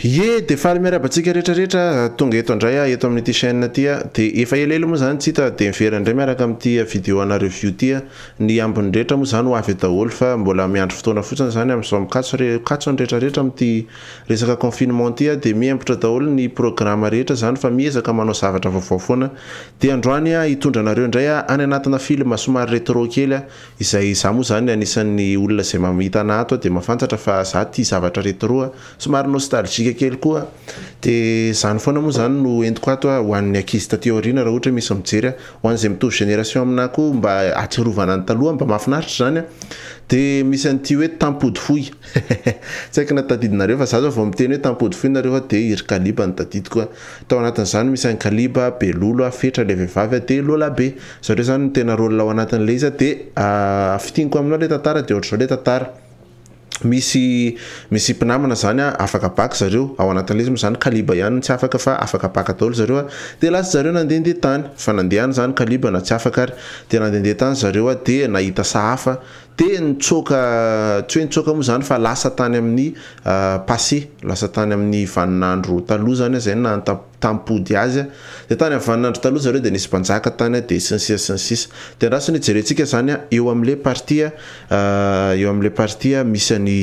Ye de faly miarahaba antsika rehetra rehetra tonga eto indray aho eto amin'ity chaîne ity a de efa elaela moa zany tsy hita de miverina indray miaraka amin'ity vidéo ana review ity a ny ambiny rehetra moa zany ho avy eo daholo fa mbola miandry fotoana fotsiny zany amin'izao mikatso re mikatso ny rehetra rehetra amin'ity resaka confinement ity a de miembotra daholo ny programme rehetra zany fa miezaka manao zavatra vaovao foana de androany aho hitondra anareo indray aho any anatina film somary retro kely a izay izaho moa zany anisan'ny olona izay mamita anah ato dia mahafantatra fa za tia zavatra retro a, somary nostalgique kely koa dia zany foana moa zany no entiko ato a ho an'ny ankizy taty aoriana raha ohatra hoe misy mijery a, ho an'izay mitovy génération aminah koa mba ahatsiarovana ny taloha mba mahafinaritra zany a, dia misy an'ity hoe tampody fohy tsy haiko na tadidinareo fa za zao vao miteny hoe tampody fohy nareo a dia i ry kaliba no tadidiko a. Tao anatin'izany misy an'i Kaliba, Belolo, Fetra ilay vehivavy dia Lola be. Zareo izany no tena rôle ao anatin'ilay izy dia fintiniko aminao ilay tantara dia ohatr'izao ilay tantara. Misy misy mpinamana izany afaka bac zareo, ao anatin'ilay izy moa izany Kaliba ihany no tsy afaka fa afaka bac daholo zareo dia lasa zareo nandehandeha tany, fa nandeha any izany Kaliba na tsy afaka ary dia nandehandeha tany zareo dia nahita sahafa Dia nitsoaka, tsy hoe nitsoaka moa izany fa lasa tany amin'ny passé, lasa tany amin'ny vaninandro taloha izany izay no naha-tampody azy. Dia tany amin'ny vaninandro taloha zareo dia nisy mpanjaka tany dia sy ny sisa sy ny sisa. Dia andraso ny hijerentsika izany eo amin'ilay partie, eo amin'ilay partie misy an'i,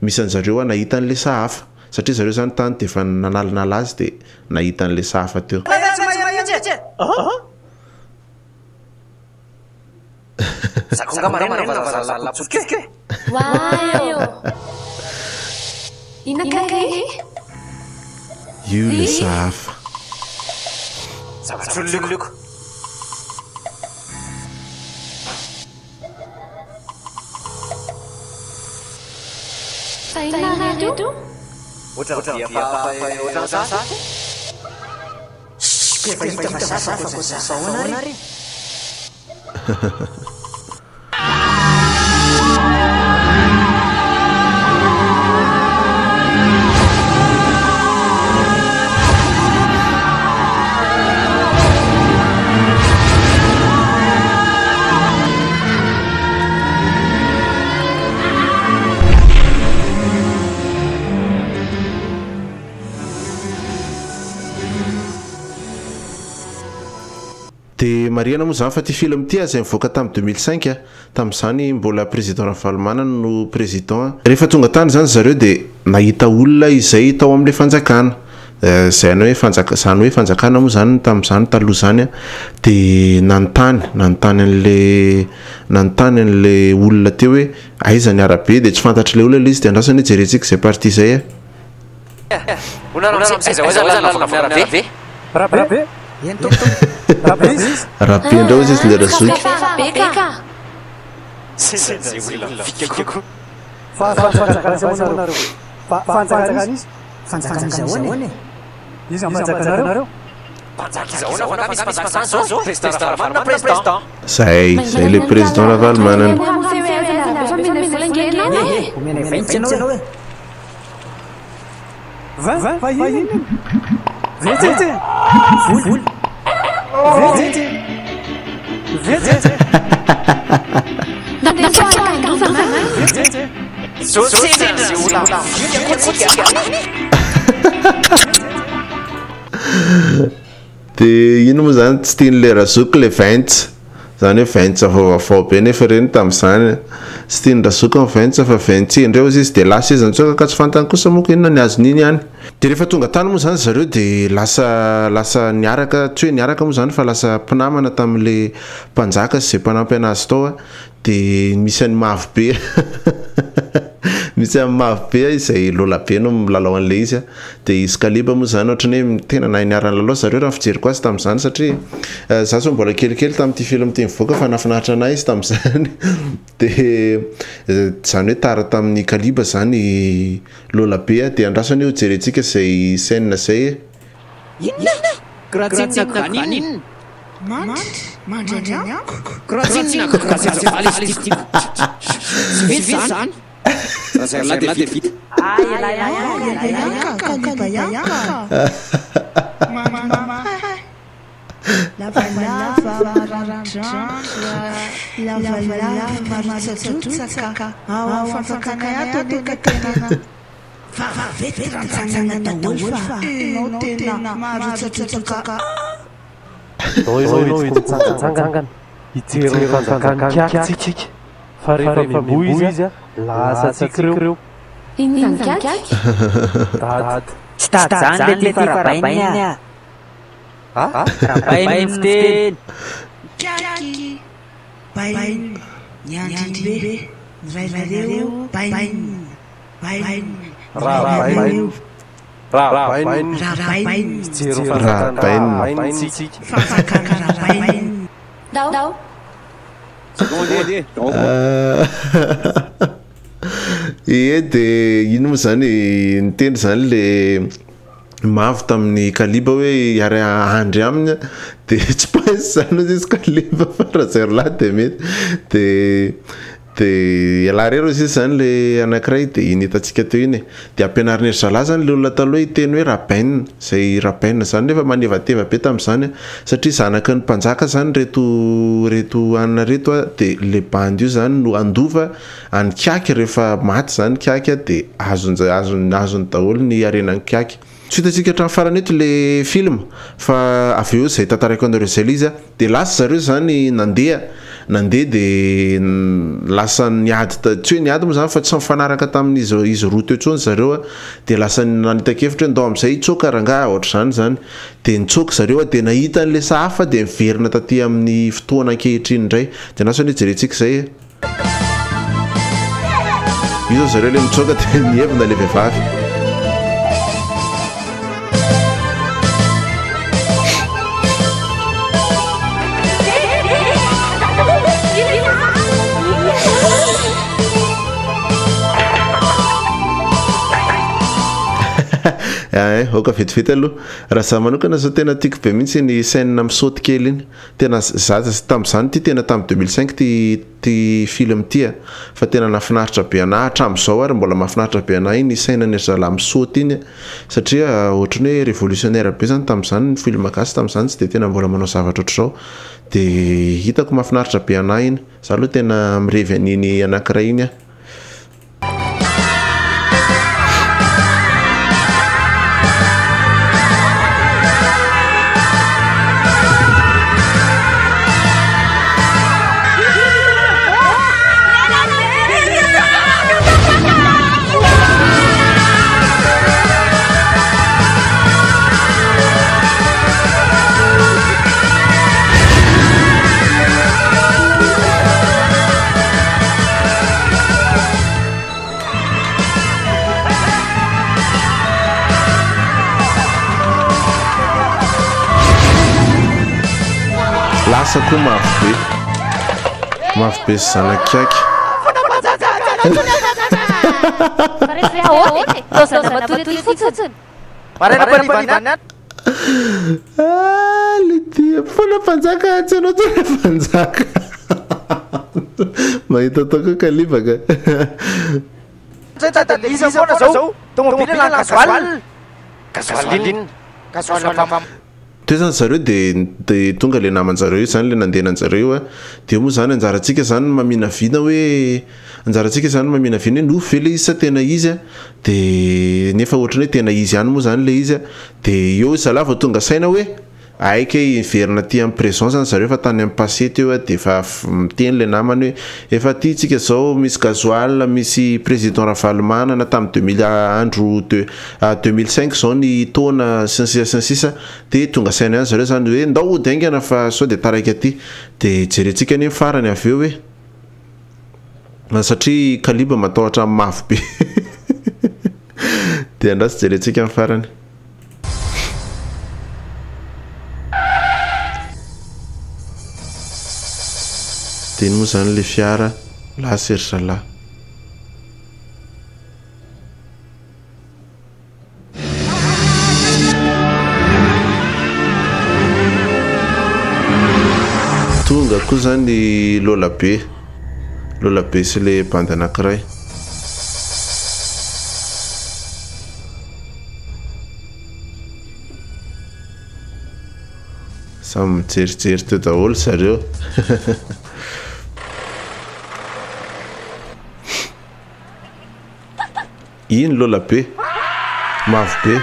misy an'zareo nahita an'ilay sahafa. Satria zareo izany tany dia efa nanalinala azy dia nahita an'ilay sahafa teo. Za ko nga marenina va za zala potsiko e. Wayo. Inona kay e? Io le sahafa. Zavatra olona io. Fa inona ary reto? Ohatran'ny dia efa ohatran'ny sahafa. Shhh, efa hita fa sahafa fa sahafa ahoana ary e? Dia marihana moa izany fa ity film ity izay nivoaka tamin'ny 2005 a, tamin'izany mbola président Ravalomanana no président. Rehefa tonga tany izany zareo dia nahita olona izay tao amin'ilay fanjakana, izany hoe fanjaka- izany hoe fanjakana moa izany tamin'izany taloha izany a, dia nanontany, nanontany an'ilay nanontany an'ilay olona teo hoe aiza ny arabe dia tsy fantatr'ilay olona ilay izy dia andrasana hoe jerentsika izay partie izay a. Rabe indray hozy izy le razoky. Zay, zay le président Ravalomanana. De ino moa zany tsy tian'le razoky le vints, zany hoe vints vaovao be nefa ireny tamin'izany, tsy tian'i razoky ny vints fa vintse indray hozy izy de lasa izy nitsoaka ka tsy fantany kosa moa inona ny azon'iny any. De rehefa tonga tany moa zany zareo de lasa lasa niaraka, tsy hoe niaraka moa zany fa lasa mpinamana tamin'le mpanjaka sy ze mpanampy anazy tao a, De misy an'i Mavo be misy an'i Mavo be izay Lola be no milalao an'ilay izy a, de izy Kaliba moa zany ohatran'ny hoe tena nahay niara-nilalao zareo raha ny fijeriko azy tamin'izany satria za zao mbola kelikely tamin'ity film ity nivoaka fa nahafinaritra anahy izy tamin'izany de zany hoe tara tamin'i Kaliba zany Lola be a, de andraso anie ho jerentsika izay scène izay e. Inona? Gratinina granine. Mandry, mandry any amiko. Gratinina granine izy ty. Tsy vita izany. Raha zay lahy dia vita. Ay, ay, ay, ay, ka, kaliba ihany ka. Mandry mahay. Lavalava marandrandra, lavalava marotsadrotsaka, ao amin'ny fanjakanay ato anie ka tena. Vaventy rantsanana daholo fa enao tena marotsatrotsaka Zao ianao eto mitsangatsangana hijery ny fanjakan'i Kiaky tsika fa rehefa miamboho izy lasa tsika ireo. Inona izany Kiaky? Dada. Tsy tady zany le ty fa rabainy ah. Rabainy ny fiteny. Kiaky bainy ny andribe ny rainareo bainy bainy Rabainy. Rabainy. rabainy Hijery ny fanjakan'i Rabainy tsika. fanjakana rabainy Ndao. Ie de iny moa zany niteny zany le mavo tamin'ny Kaliba hoe hiara handry aminy de tsy pince zany ozy izy Kaliba fa raha zero lahy de mety de de ialahy rery ozy izy zany le anankiray de iny hitantsika teo iny e. De ampianarin'ny ry zalahy zany le olona taloha hiteny hoe Rabaine zay Rabaine zany nefa manevateva be tamin'izany satria zanaky ny mpanjaka zany reto reto anona reto a de le bandy io zany no handova an'i Kiaky rehefa maty zany Kiaky de azon- azony azony daholo ny harenan'i Kiaky. Tsy hitantsika hatramin'ny farany eto le film fa avy eo zay tantaraiko anareo zay le izy a de lasa zareo zany nandeha nandeha de lasa niady ta- tsy hoe niady moa zany fa tsy nifanaraka tamin'izy izy roa teo intsony zareo a de lasa nanita-kevitra hoe ndao amin'izay hitsoaka rangahy ohatr'izany zany de nitsoaka zareo a de nahita an'le sahafa de niverina taty amin'ny fotoana ankehitriny indray de andraso anie jerentsika izay e. Io zao zareo le mitsoaka de mihevina le vehivavy. Ay, aoka vetivety aloha. Raha za manokana zao tena tiako be mihitsy ny scène misaoty kely iny. Tena za tamin'izany ty tena tamin'ny 2005 ty ty film ty a fa tena nahafinaritra be anahy hatramin'izao ary mbola mahafinaritra be anahy iny scène ny zalahy misaoty iny satria ohatran'ny hoe révolutionnaire be zany tamin'izany ny film gasy tamin'izany tsy de tena mbola manao zavatra ohatr'izao de hitako mahafinaritra be anahy iny. Za aloha tena mirevy an'iny anankiray iny aho. Lasa koa mafy be. Mafy be sy zanak'iaky. Ah, le dia foana mpanjaka tsy anao tena mpanjaka. Mahita atao koa kalibaka. Iza foana zao? Tomobile na gasoil? Gasoil inona? Gasoil Teo zany zareo de de tonga le naman-jareo io zany le nandehananjareo io a de eo moa zany anjarantsika zany maminavina hoe anjarantsika zany maminavina hoe nofy ve le izy sa tena izy a de nefa ohatran'ny hoe tena izy ihany moa zany le izy a de eo zalahy vao tonga saina hoe aika hiverina aty amin'ny présent zany zareo fa tany amin'ny passé teo a de efa miteny le namany hoe efa aty tsika zao misy gasoil misy président Ravalomanana tamin'ny 2000 andro de 2005 zao ny taona sy ny sisa sy ny sisa de tonga saina ihany zareo zany hoe ndao hody haingana fa sao de taraiky aty de jerentsika anie ny farany avy eo hoe satria Kaliba matahotra amin'ny mafy be de andraso jerentsika ny farany. De iny moa zany le fiara lasa ry zalahy. Tonga koa zany Lola be. Lola be sy le bandy anankiray. Samy mijerijery teo daholo zareo. Iny Lola be. Mavo be.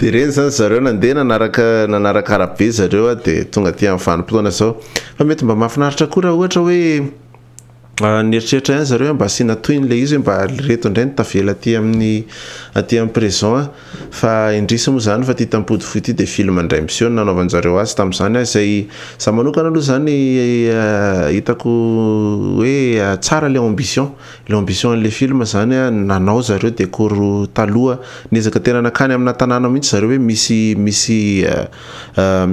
Dia ireny izany zareo nandeha nanaraka nanaraka arabe zareo dia tonga aty amin'ny vanim-potoana izao. Fa mety mba mahafinaritra koa raha ohatra hoe Nieritreritra ihany zareo hoe mba asiana tohiny ilay izy hoe mba ireto indray no tavela aty amin'ny aty amin'ny présent a! Fa indrisy moa izany fa ity Tampody Fohy ity dia film indray miseho no nanaovan-jareo azy tamin'izany a! Izay za manokana aloha izany hitako hoe tsara ilay ambition, ilay ambition an'ilay film izany a, nanao zareo décor taloha, niezaka tena nankany amina tanàna mihitsy zareo hoe misy misy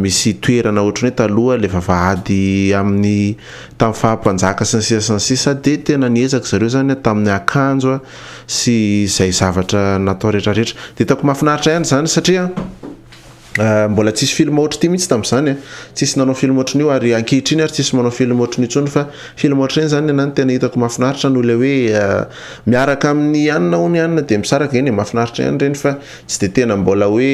misy toerana ohatran'ny hoe taloha ilay vavahady amin'ny tamin'ny faha mpanjaka sy ny sisa sy ny sisa dia tena niezaka zareo zany tamin'ny akanjo sy izay zavatra natao rehetra rehetra dia hitako mahafinaritra ihany izany satria mbola tsisy film ohatr'ity mihitsy tamin'izany tsisy nanao film ohatran'io ary ankehitriny ary tsisy manao film ohatran'io intsony fa film ohatr'ireny zany ny tena hitako mahafinaritra noho ilay hoe miaraka amin'ny anona hono anona dia misaraka eny e mahafinaritra ihany ireny fa tsy dia tena mbola hoe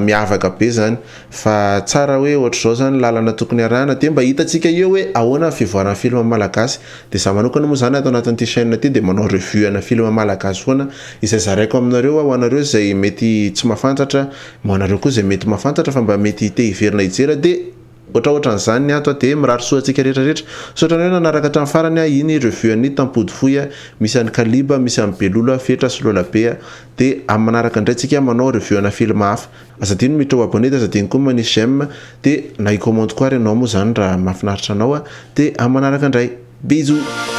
miavaka be zany Fa tsara hoe ohatr'izao zany lalana tokony arahana dia mba hitantsika eo hoe ahoana ny fivoaran'ny film malagasy. Dia za manokana moa zany ato anatin'ity chaîne ity dia manao revue ana film malagasy foana izay zaraiko aminareo ho anareo izay mety tsy mahafantatra, ho anareo koa izay mety mahafantatra fa mba mety te hiverina hijery dia ohatraohatran'izany ny ato dia mirary soa antsika rehetra rehetra. Misaotra anareo nanaraka hatramin'ny farany aho iny revue an'i Tampody Fohy misy an'i Kaliba, misy an'i Belolo, Fetra sy Lola be dia amin'ny manaraka indray tsika manao revue ana film hafa. Aza adino ny miditra ho abonné dia aza adino koa ny manisy j'aime dia na hi-commente koa ary ianao moa izany raha mahafinaritra anao dia amin'ny manaraka indray. Bisous.